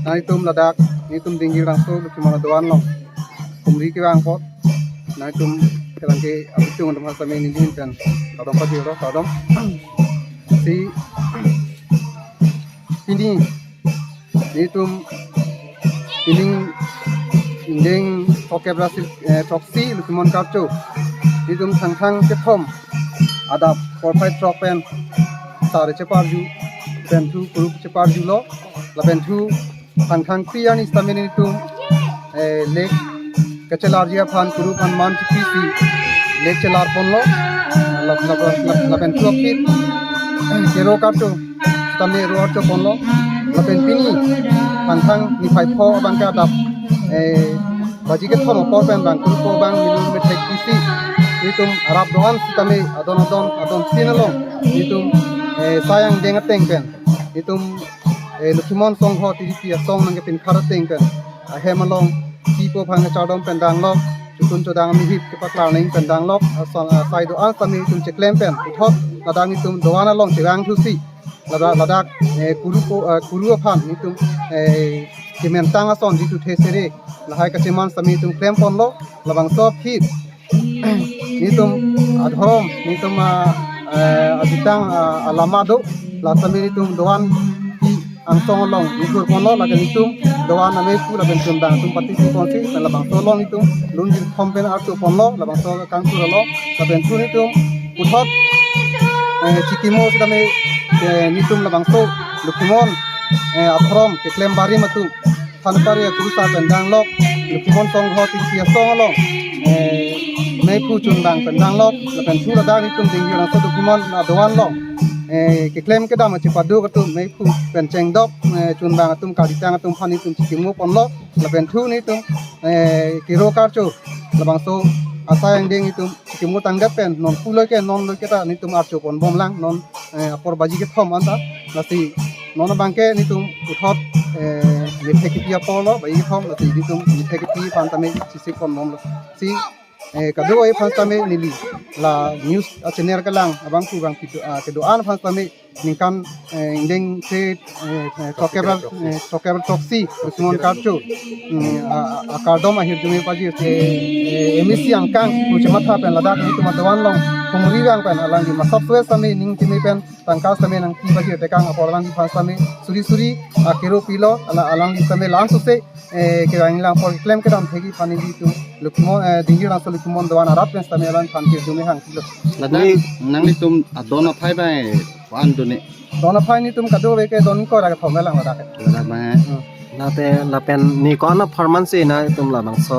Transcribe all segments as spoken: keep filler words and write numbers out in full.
Nanglitum ladak, nelitum Dingjirangso Lokhimon adovan along humri kevang apot, nanglitum kelang ke abitung atum asame ningin pen kardom pajirlo, kardom. Si pini nelitum pining ingdeng throkkep ra si, eh, throksi Lokhimon Karcho, nelitum Thangthang kethom adap porphai throk pen sar cheparju, lapen thu kurup cheparjulo, lapen thu Thangthang phli arni sitame nelitum, eh, lake kachelarji aphan kurup aphan man chikri si lake chelar ponlo, lap-, lap-, lap-, lapen thu aphi kero karcho sitame ro archo ponlo, lapen pini Thangthang niphai pho abang ke adap, eh, baji kethom apor pen bang kurup abang nelitum methek isi nelitum arap doan sitame adon adon adon sin along nelitum, eh, sai angdeng ateng pen nelitum, eh, Lokhimon Songho T D P asong nangkepinkhar ateng pen ahem along kipo aphan kachardom pen danglok, chotun chodang amihip kepaklar nangji pen danglok, asong, ah, sai doan sitame nelitum cheklem pen puthot ladak nelitum doan along chevang thusi ladak, ladak, eh, kuru po, eh, kuru aphan nelitum, eh, kementang ason jitu thesere lahai kacheman sitame nelitum klem ponlo, labangso aphi nelitum adhorom, nelitum, ah, eh, ajutang, ah, alama do, la sitame nelitum doan angsong along nithur ponlo, lake nelitum doan amephu lapen chundang atum pati pu ponsi, pen labangso along nelitum lunjir thom pen archo ponlo, labangso kangthur along, lapen thu nelitum puthot, eh, chikimo sitame, eh, nelitum labangso Lokhimon, eh, adhorom keklem barim atum Thanpari akurusa pen danglok, Lokhimon Songho T D P asong along, eh, mephu chundang pen danglok, lapen thu ladak nelitum Dingjirangso Lokhimon adovan along, eh, keklem kedam achipaduk atum mephu pen chengdok, eh, chundang atum kalitang atum aphan nelitum chikimo ponlo, lapen thu nelitum, eh, kero karcho labangso asai angdeng nelitum chikimo tangdet pen non pulo ke non lo kita nelitum archo ponbomlang non, eh, apor baji kethom anta, lasi non abang ke nelitum puthot, eh, methek kepi apor lo, baji kethom, lasi nelitum methek kepi aphan tame chisi ponbomlo. Si, eh, kadokave aphan sitame neli la news a channel kelang abang pu bang kedo, ah, kedoan aphan sitame ningkan, eh, ingdeng se, eh, eh, throkkep ra, eh, throkkep ra throksi Lokhimon Karcho, mm, a, a, akardom ahirjume pajir se, eh, M A C angkang pu chematha pen ladak nelitum adovan along humri vang pen alangli masap suet sitame ning kimi pen tangka sitame nangpi pajir tekang apor alangliphan sitame suri suri akero pilo, ala alangli sitame langsose, eh, kevang lang apor klem kedam thekji aphan nelitum Lokhimon, eh, Dingjirangso Lokhimon doan arat pen sitame alangphan hirjume hangpilo. Ladak nanglitum adon aphai bai ko-an do ne? Don aphai nelitum kadokave ke don ko ra kethom lang ladak ke. Ladak bai. Hmm. Late lapen ne ko-an apharman si nangtum labangso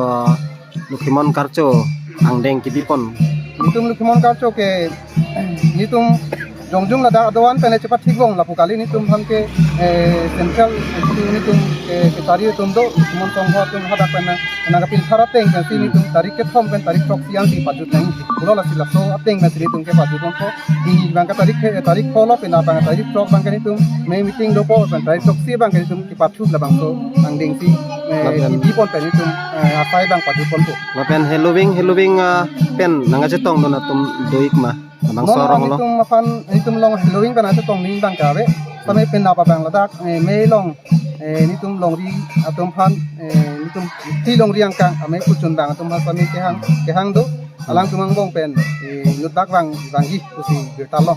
Lokhimon Karcho angdeng kebi pon? Nelitum Lokhimon Karcho ke nelitum jongjung ladak adovan pen chepathik bom lapu kali, nelitum aphan ke, eh, central, eh, nelitum ke, kechari atum do, Lokhimon Songho atum hadak pen nangkepinkhar ateng pensi nelitum tarik kethom pen tarik throksi ansi pajut nang. Pulo lasi laso ateng pensi nelitum kepajut nangpo. Pini abang ke tarik ke, tarik pho lo, pini abang tarik throk abang ke nelitum me meeting dopo, pen tarik throksi abang ke nelitum kepajut labangso angdeng si, eh, lapen kebi pon pen nelitum, eh, asai abang pajut ponpo. Lapen heloving, heloving, ah, pen nangkachetongdun atum do-ik ma? Labangso non arong along nelitum aphan, nelitum along heloving pen nangchetong ning abang ke ave. Sitame penap abang ladak, eh, Mei along, eh, nelitum longri atum aphan, eh, nelitum ti longri angkang amephu chundang atum aphan sitame kehang, kehang do. Alangtum angbong pen, eh, inut bak vang, vangji pusi birta lo.